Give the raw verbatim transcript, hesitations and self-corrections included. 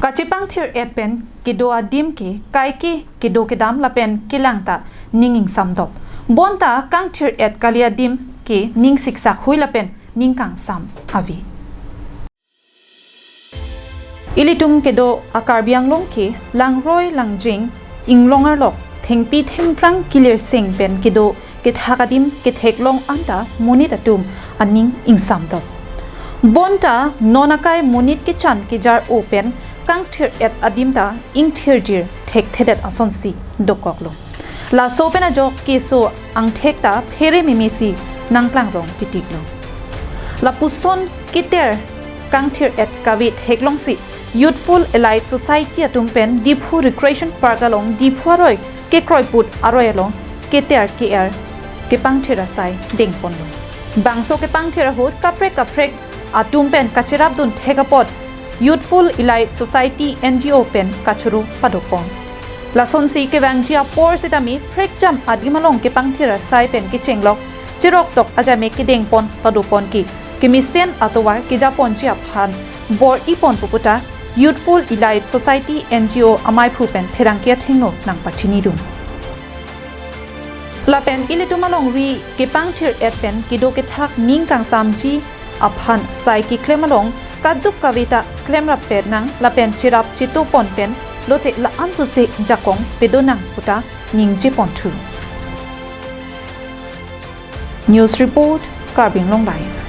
Kachepangthir-et pen kedo adim ke kaike kedo kedam lapen kelang ta ning ingsamdop. Bonta kangthir-et kali adim ke ning siksak hui lapen ning kangsam ave. Ilitum kedo a-Karbi Anglong ke langroi langjeng, inglong arlok, thengpi thengphrang kilirseng pen kedo kethak adim ketheklong anta monit atum aning ingsamdop. Bonta non akai monit kechan kejar-o pen kangthir-et adim ta ingthirjir thekthedet asonsi dokoklo. Laso pen ajok keso angthek ta phere memesi nangklangrong titiklo. Lapuson keter kangthir-et kave theklongsi Youthful Elite Society atum pen Diphu Recreation Park along Diphu aroi kekroiput aroi along keter ke-er kepangthir asai dengponlo. Bangso kepangthir ahut kaprek kaprek atum pen kacherapdun thek apot Youthful Elite Society N G O pen kachoro padopon. Lasonsi kevangji apor sitame prekjam adim along kepangthir asai pen kechenglok cheroktok ajame kedengpon padopon ke kemesen atovar kejaponji aphan bor-ipon pu puta Youthful Elite Society N G O amaiphu pen pherangke athengno nangpachinidun. Lapen ilitum alongri kepangthir-et pen kedo kethak ning kangsamji aphan sai keklem along kaduk kave ta klemrap pet nang lapen cherap chetopon pen lote la-an sose jakong pedo nang puta ningjeponthu. News report, Karbi Anglong Live.